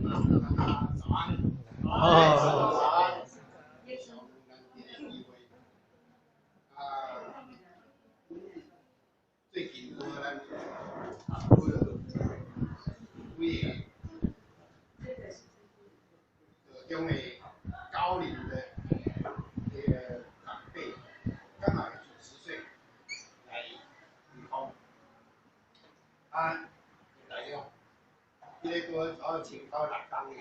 早安。哦。早安。啊，最近拄咱拄著幾个道中的高齡的這個長輩，剛好90歲來離婚。啊，來了，這個歌主要前頭六工爾，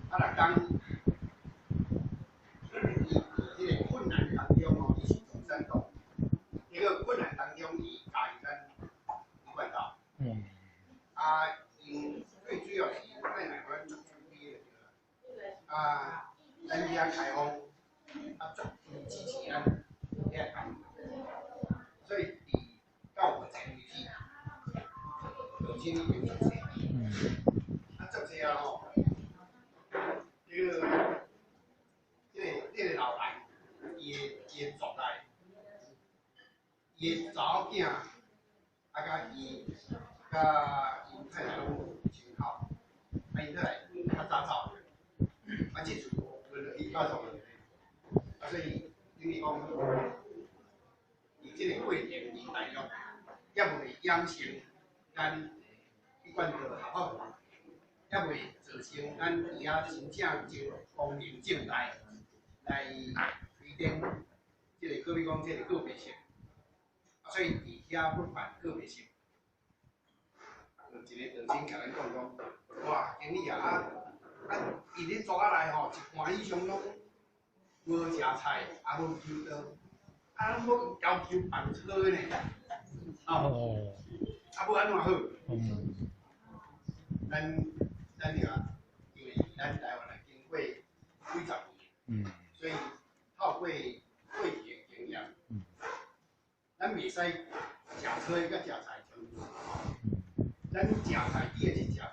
啊六工，伊佇這個困難當中哦，伊是共產黨，這個困難當中，伊加入咱一貫道。啊，𪜶最主要是愛來阮處理就對啦。啊，咱遮開放，啊，絕對支持咱遐辦。所以佇到目前為止，道親已經足濟。啊，足濟啊吼！這個老人，伊的族內，伊的查某囝，啊，佮伊，佮𪜶太太攏真好，啊，𪜶太太較早走，啊，這次輪著伊家族了，啊，所以等於講，佇這個過程佇大陸，猶未養成咱一貫道合法化，猶未造成咱佇遐真正真光明正大來推展這個，好比講這個個別性，啊，所以佇遐不辦個別性，有一個道親共咱講講，哇，經理啊，啊，𪜶咧族仔內吼，一半以上攏無食菜，也無求道，啊，攏要求辦操的呢，哦，啊，欲按怎好？咱那個，因為咱台灣來經過幾十年，所以透過過去的經驗，咱袂使食草佮食菜衝突。咱食菜，既然是食菜，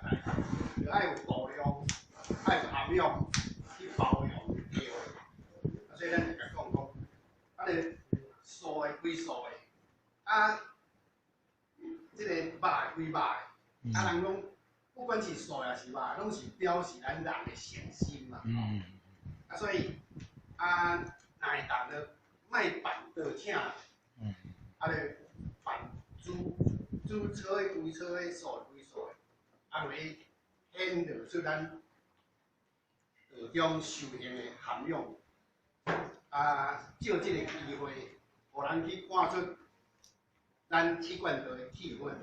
就愛有度量，愛有涵養去包容對。啊，所以咱就共講講，啊，個素的歸素的，啊，這個肉的歸肉的，啊，人攏不管是素的抑是肉的，攏是表示咱人的善心嘛。啊，所以啊，若會當就莫辦桌請，啊咧辦煮煮草的歸草的，素的歸素的，啊，落去顯露出咱道中修行的涵養。啊，借這個機會，予人去看出咱一貫道的氣氛。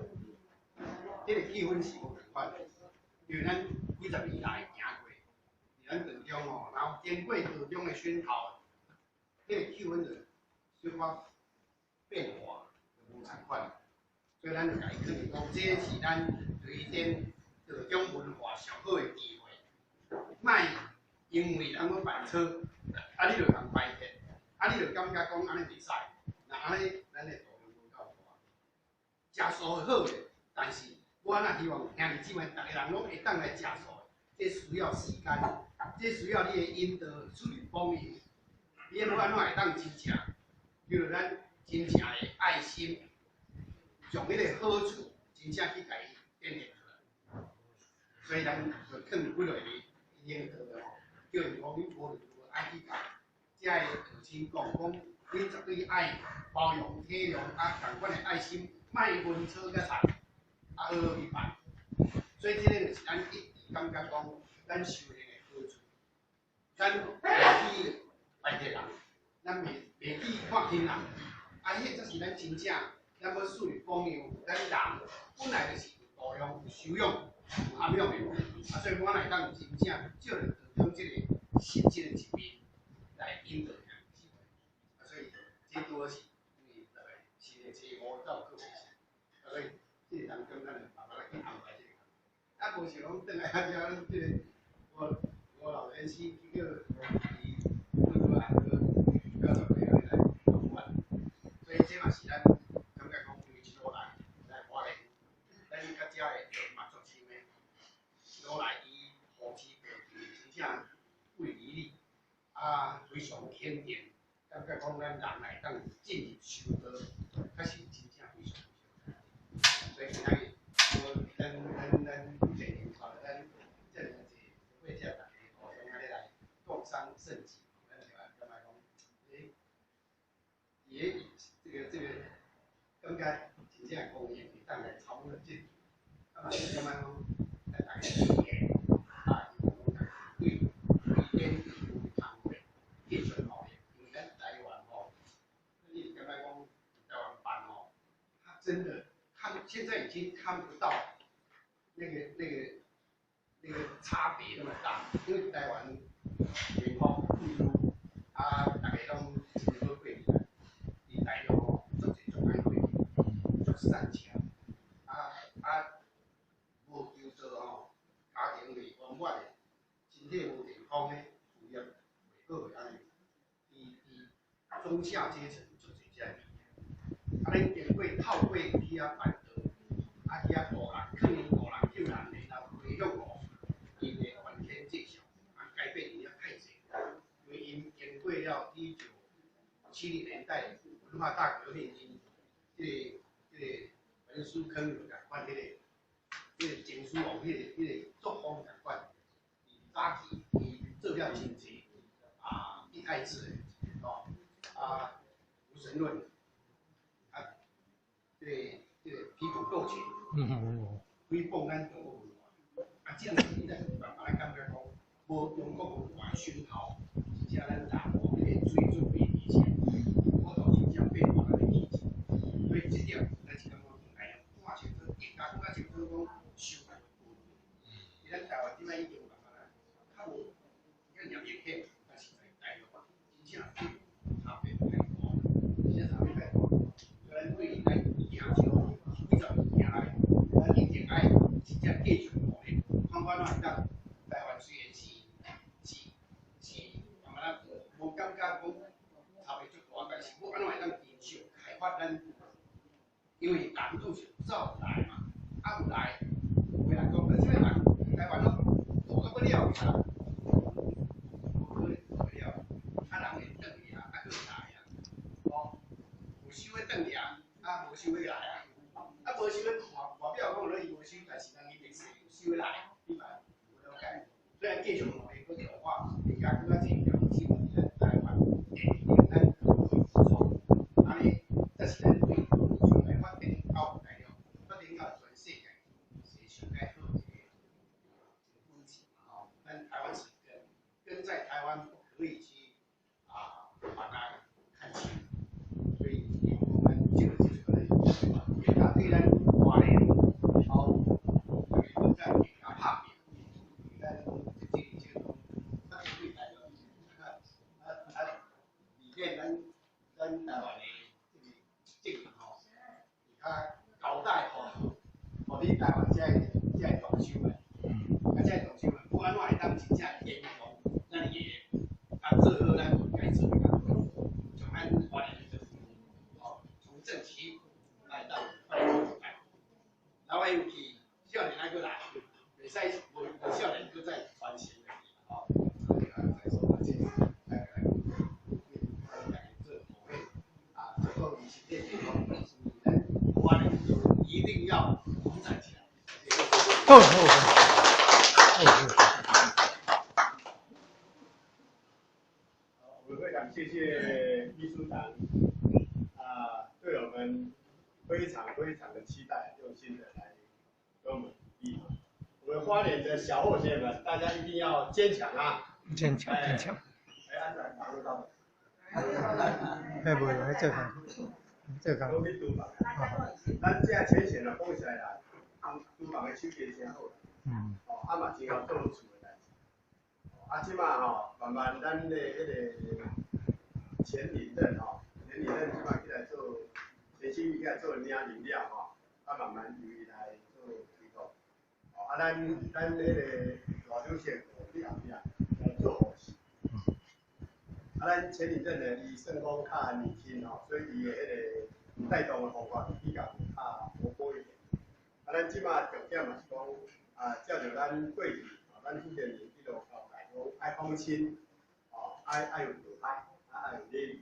這個氣氛是無仝款的，因為咱幾十年來行過，佇咱道中吼，然後經過道中的熏陶，這個氣氛就小可變化，就無仝款。所以咱就共伊囥講，這是咱推展道中文化上好的機會。莫因為人欲辦操，啊你就共排斥，啊你就感覺講按呢袂使，若按呢，咱的道量無夠大。食素好的，但是我若希望兄弟姊妹逐個人攏會當來食素的，這需要時間，這需要你的引導、樹立榜樣。你欲按怎會當真正，叫做咱真正的愛心，將彼個好處真正去共伊展現出來。所以咱就囥幾落佇引導的吼，叫𪜶講你無論如何愛去共遮个道親講，講你絕對愛包容體諒啊，仝款的愛心，莫分草佮菜，啊好好去辦。所以這個就是咱一直感覺講，咱修行的好處。咱袂去排斥人，咱袂去看輕人，啊，彼才是咱真正，咱欲樹立榜樣。咱人本來就是有度量、有修養、有涵養的，啊，所以我會當真正借著道中這個實質的一面來引導兄弟姊妹。啊，所以這拄好是因為大概新年初五才有個別性，啊，所以這個當中咱就慢慢來去安排這個。啊，無想講轉來遐遮，這個我老先生去叫伊拄拄啊，閣教授來講法，所以這嘛是咱感覺講，因為一路來來花蓮，咱佮遮的緣嘛足深的，一路來伊扶持道場真正不遺餘力，啊，非常肯定，感覺講咱人來當進入修道，確實真正非常非常。所以今仔日，我咱咱咱前面帶咱。真正貢獻會當來參與這，啊嘛是感覺講，來大家體驗，啊，對對點有通過繼續努力，因為咱台灣吼，你是感覺講台灣辦吼，他真的看現在已經看不到那個差別那麼大，因為台灣健康富裕，啊，大家攏真好過日子，佇大陸吼，足濟足歹過，足散錢，啊，無求做吼，家庭袂圓滿的，身體無健康的，事業袂好的按呢，佇中下階層足濟這个物件，啊，恁經過透過去遐辦桌，啊去遐渡人，囥因渡人救人，然後回向予𪜶的還天盡孝，啊改變𪜶遐太濟，因為𪜶經過了1970年代文化大革命，𪜶這個陳書坑有共款，彼個秦始皇彼個作風共款，伊早期伊做了真濟啊，一太子的，吼，啊無神論，啊，這個批孔鬥秦，誹謗咱中國文化，啊，這樣子你才慢慢來感覺講，無中國文化熏陶，真正咱人吼，彼個水準袂提升，我都真正變化咱的氣質，所以這點咱是感覺應該要看清楚，更加更加清楚講受害的部分。佇咱台灣這擺已經慢慢來，較無遐爾明顯，但是在大陸真正差別太大，真正差別太大。所以咱對咱行上幾十年行來，咱一定愛真正繼續努力，看看怎會當台灣雖然是慢慢仔無感覺講差別足大，但是欲按怎會當持續開發咱，因為人就是走來嘛，啊有來，有的人講，啊啥物人台灣攏大到欲了去啊，無可能大了，啊人會轉去啊，啊閣來啊，吼，有想欲轉去啊，啊無想欲來啊，啊無想欲看，外表講落伊無想，但是人伊袂說有想欲來，你嘛有了解。所以繼續努力，閣調化，會加閣較濟良心佇咱台灣奠定咱基礎，按呢才是咱對將來發展到大陸，發展到全世界，是上蓋好一個本錢嘛吼。咱台灣是根在台灣不可以去啊把它看輕，所以我們這個就是可能國家對咱華人吼，特別在更加拍拼，咱這個咱對台灣啊，裡面咱台灣的這個政治吼，會較交代予，予你台灣這个同修們，啊這个同修們，欲按怎會當真正延續咱的啊做好咱該做的工作，從咱華人的吼，從政起來到發展來，然後尤其少年愛閣來，袂使無無少年閣再傳承落去吼。再說這來來來做後輩啊，這個身體健康，咱華人一定要發展起來。好好好，好好。好，我會長，謝謝秘書長啊，對我們非常非常的期待，用心的來給我們鼓勵。我們花蓮的小伙伴們，大家一定要堅強啊！堅強，堅強。哎，安怎打入到？哎，無用，這個，這個。攏去廚房。咱這淺顯的講起來啦，廚房的手藝真好。哦，啊嘛真曉做厝的代誌。啊，這馬吼，慢慢咱的彼個前領任吼，前領任這馬起來做，前新起來做領飲料吼，啊慢慢由伊來做推動。哦，啊，咱彼個賴主席佇後壁來做護士。啊，咱前領任呢，伊算講較年輕吼，所以伊的彼個帶動的方法比較較活潑一點。啊，咱這馬重點嘛是講，啊，照著咱過去，啊，咱負責人一路交代講，愛放心，哦，愛有和諧，啊，愛有禮儀。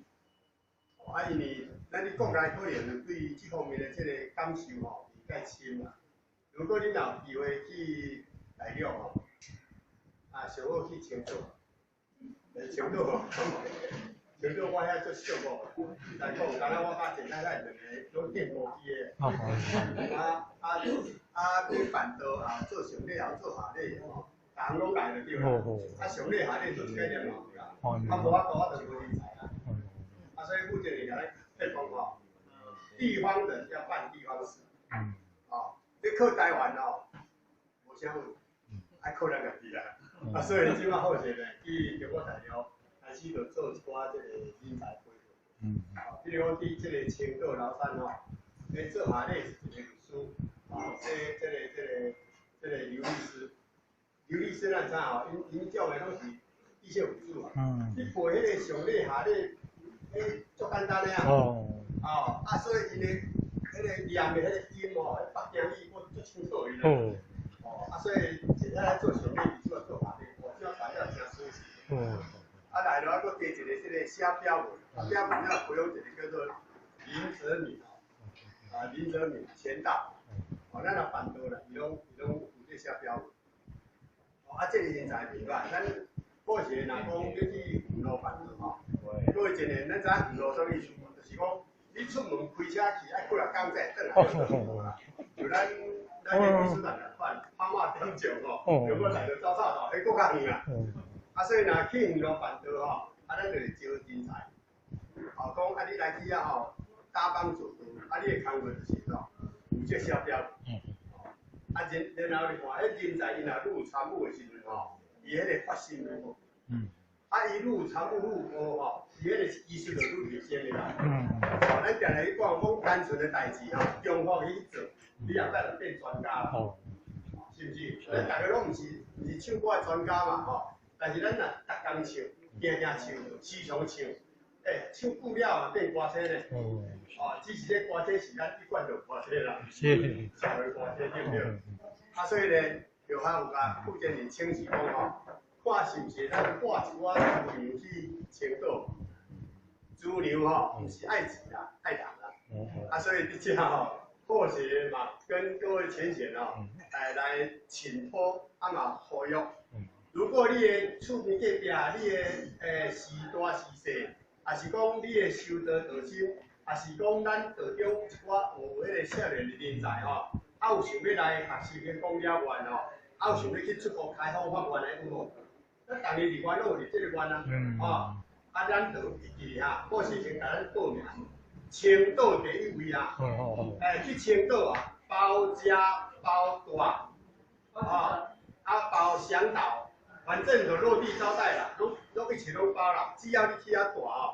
哦，啊，因為咱佇國內可能對這方面的這個感受吼，袂介深啦。如果恁若有機會去大陸吼，啊，上好去青島，來青島吼，像做我遐足惜福，来講，敢若我佮鄭太太兩個攏電無機的。啊啊啊！你辦道也做上禮，也做下禮吼，逐項攏來就對啦。啊，上禮下禮做一個念嘛有啦。啊，無法度我就無人才啦。啊，所以負責人共咱提講吼，地方人要辦地方事。哦，你靠台灣哦，無啥問題，愛靠咱家己啦。啊，所以這擺好勢呢，去中國大陸開始就做一寡這個人才培訓。哦，比如講佇這個青島廬山吼，咧做下禮是一個律師，哦，這個劉律師，劉律師咱知吼，𪜶種的攏是知識分子啊。你背彼個上禮下禮，彼足簡單的啊。哦，啊，所以𪜶的彼個念的彼個音吼，彼北京語我足清楚伊啦。哦，啊，所以現在來做上禮，伊主要做下禮，哇，這辦了誠舒適。啊，來了啊，閣加一個這個寫表文，啊，表文了培養一個叫做林澤敏，啊，林澤敏前大，哦，咱若辦道啦，伊攏有咧寫表文。哦，啊，這個人才袂歹，咱過時若講欲去遠路辦道吼，閣有一個，咱知影遠路啥物意思無？就是講你出門開車去，愛過來工才會轉來。就咱彼秘書長共款，跑馬點將吼，中國來就走岔道，彼閣較遠啊。啊，所以若去遠路辦道吼，啊，咱就會招人才。哦，講啊，你來去遐吼，打枋做道，啊，你的工課就是吼，負責寫表。啊，然後你看，彼人才伊若愈有參與的時陣吼，伊彼個發心愈好。啊，伊愈有參與愈學吼，伊彼個技術就愈提升的啦。哦，咱定定去講講單純的代誌吼，重複去做，你後擺就變專家啦。是毋是？咱逐个攏毋是唱歌的專家嘛吼，但是咱若逐工唱，定定唱，時常唱，欸，唱久了嘛變歌星咧。哦，只是這歌星是咱一貫就歌星啦，社會歌星對毋對？啊，所以咧，就較有共負責人請示講吼，看是毋是咱帶一寡資糧去青島，資糧吼，毋是愛錢啦，愛人啦。啊，所以佇遮吼，好勢嘛，跟各位淺顯吼，來請託啊嘛呼籲。如果你的厝邊隔壁，你的時大時細，抑是講你的修道道心，抑是講咱道中一寡有彼個少年的人才吼，啊有想欲來學習跟講了願吼，啊有想欲去出國開放發願的有無？咱逐年立願攏有立這個願啊，吼，啊咱就會記哈，我是先共咱報名，青島第一位啊，欸，去青島啊，包食包住，啊包嚮導，反正就落地招待啦，攏一切攏包啦，只要你去遐住吼。